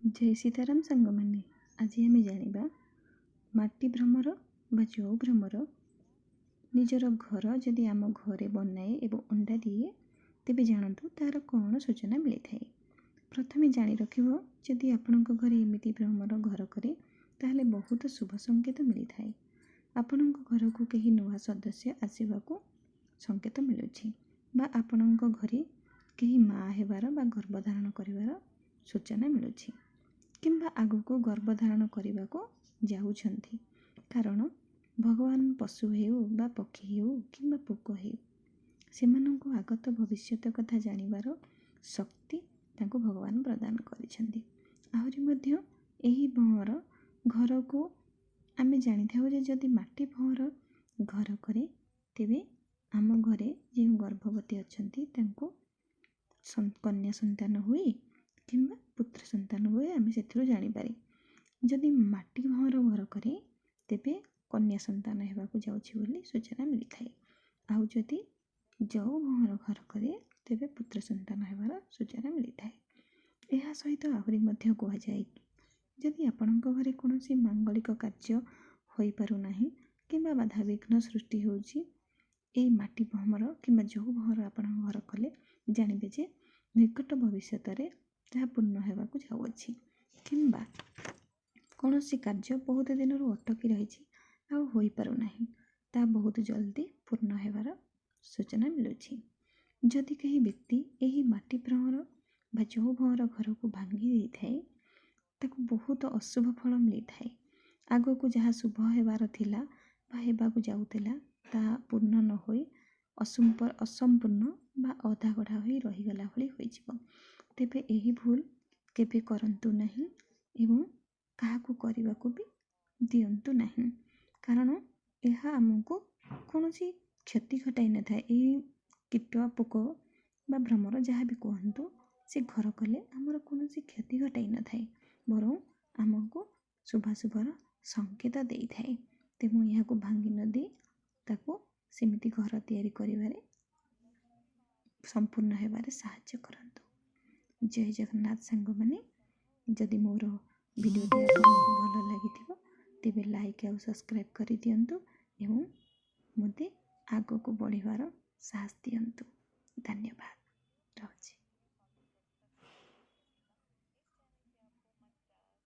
ଜୟ ସୀତାରାମ ସାଙ୍ଗମାନେ, ଆଜି ଆମେ ଜାଣିବା ମାଟି ଭ୍ରମର ବା ଜଉ ଭ୍ରମର ନିଜର ଘର ଯଦି ଆମ ଘରେ ବନାଏ ଏବଂ ଅଣ୍ଡା ଦିଏ, ତେବେ ଜାଣନ୍ତୁ ତା'ର କ'ଣ ସୂଚନା ମିଳିଥାଏ। ପ୍ରଥମେ ଜାଣି ରଖିବ, ଯଦି ଆପଣଙ୍କ ଘରେ ଏମିତି ଭ୍ରମର ଘର କରେ ତାହେଲେ ବହୁତ ଶୁଭ ସଂକେତ ମିଳିଥାଏ। ଆପଣଙ୍କ ଘରକୁ କେହି ନୂଆ ସଦସ୍ୟ ଆସିବାକୁ ସଂକେତ ମିଳୁଛି ବା ଆପଣଙ୍କ ଘରେ କେହି ମା ହେବାର ବା ଗର୍ଭଧାରଣ କରିବାର ସୂଚନା ମିଳୁଛି କିମ୍ବା ଆଗକୁ ଗର୍ଭଧାରଣ କରିବାକୁ ଯାଉଛନ୍ତି। କାରଣ ଭଗବାନ ପଶୁ ହେଉ ବା ପକ୍ଷୀ ହେଉ କିମ୍ବା ପୋକ ହେଉ, ସେମାନଙ୍କୁ ଆଗତ ଭବିଷ୍ୟତ କଥା ଜାଣିବାର ଶକ୍ତି ତାଙ୍କୁ ଭଗବାନ ପ୍ରଦାନ କରିଛନ୍ତି। ଆହୁରି ମଧ୍ୟ ଏହି ଭଅଁର ଘରକୁ ଆମେ ଜାଣିଥାଉ ଯେ ଯଦି ମାଟି ଭଅଁର ଘର କରେ, ତେବେ ଆମ ଘରେ ଯେଉଁ ଗର୍ଭବତୀ ଅଛନ୍ତି ତାଙ୍କୁ କନ୍ୟା ସନ୍ତାନ ହୁଏ କିମ୍ବା ପୁତ୍ର ସନ୍ତାନ ହୁଏ, ଆମେ ସେଥିରୁ ଜାଣିପାରେ। ଯଦି ମାଟି ଭଅଁର ଘର କରେ, ତେବେ କନ୍ୟା ସନ୍ତାନ ହେବାକୁ ଯାଉଛି ବୋଲି ସୂଚନା ମିଳିଥାଏ। ଆଉ ଯଦି ଜଉ ଭଅଁର ଘର କରେ, ତେବେ ପୁତ୍ର ସନ୍ତାନ ହେବାର ସୂଚନା ମିଳିଥାଏ। ଏହା ସହିତ ଆହୁରି ମଧ୍ୟ କୁହାଯାଏ, ଯଦି ଆପଣଙ୍କ ଘରେ କୌଣସି ମାଙ୍ଗଳିକ କାର୍ଯ୍ୟ ହୋଇପାରୁନାହିଁ କିମ୍ବା ବାଧାବିଘ୍ନ ସୃଷ୍ଟି ହେଉଛି, ଏଇ ମାଟି ଭ୍ରମର କିମ୍ବା ଜଉ ଭଅଁର ଆପଣଙ୍କ ଘର କଲେ ଜାଣିବେ ଯେ ନିକଟ ଭବିଷ୍ୟତରେ ତାହା ପୂର୍ଣ୍ଣ ହେବାକୁ ଯାଉଅଛି କିମ୍ବା କୌଣସି କାର୍ଯ୍ୟ ବହୁତ ଦିନରୁ ଅଟକି ରହିଛି ଆଉ ହୋଇପାରୁନାହିଁ, ତାହା ବହୁତ ଜଲ୍ଦି ପୂର୍ଣ୍ଣ ହେବାର ସୂଚନା ମିଳୁଛି। ଯଦି କେହି ବ୍ୟକ୍ତି ଏହି ମାଟି ଭ୍ରମର ବା ଜଉ ଭଅଁର ଘରକୁ ଭାଙ୍ଗି ଦେଇଥାଏ, ତାକୁ ବହୁତ ଅଶୁଭ ଫଳ ମିଳିଥାଏ। ଆଗକୁ ଯାହା ଶୁଭ ହେବାର ଥିଲା ବା ହେବାକୁ ଯାଉଥିଲା, ତାହା ପୂର୍ଣ୍ଣ ନ ହୋଇ ଅସମ୍ପୂର୍ଣ୍ଣ ବା ଅଧାଗଢ଼ା ହୋଇ ରହିଗଲା ଭଳି ହୋଇଯିବ। ତେବେ ଏହି ଭୁଲ କେବେ କରନ୍ତୁ ନାହିଁ ଏବଂ କାହାକୁ କରିବାକୁ ବି ଦିଅନ୍ତୁ ନାହିଁ, କାରଣ ଏହା ଆମକୁ କୌଣସି କ୍ଷତି ଘଟାଇ ନଥାଏ। ଏହି କୀଟ, ପୋକ ବା ଭ୍ରମର ଯାହା ବି କୁହନ୍ତୁ, ସେ ଘର କଲେ ଆମର କୌଣସି କ୍ଷତି ଘଟାଇ ନଥାଏ, ବରଂ ଆମକୁ ଶୁଭାଶୁଭର ସଂକେତ ଦେଇଥାଏ। ତେଣୁ ଏହାକୁ ଭାଙ୍ଗି ନ ଦେଇ ତାକୁ ସେମିତି ଘର ତିଆରି କରିବାରେ, ସମ୍ପୂର୍ଣ୍ଣ ହେବାରେ ସାହାଯ୍ୟ କରନ୍ତୁ। ଜୟ ଜଗନ୍ନାଥ ସାଙ୍ଗମାନେ। ଯଦି ମୋର ଭିଡ଼ିଓଟି ଆପଣଙ୍କୁ ଭଲ ଲାଗିଥିବ, ତେବେ ଲାଇକ୍ ଆଉ ସବସ୍କ୍ରାଇବ୍ କରିଦିଅନ୍ତୁ ଏବଂ ମୋତେ ଆଗକୁ ବଢ଼ିବାର ସାହସ ଦିଅନ୍ତୁ। ଧନ୍ୟବାଦ, ରହୁଛି।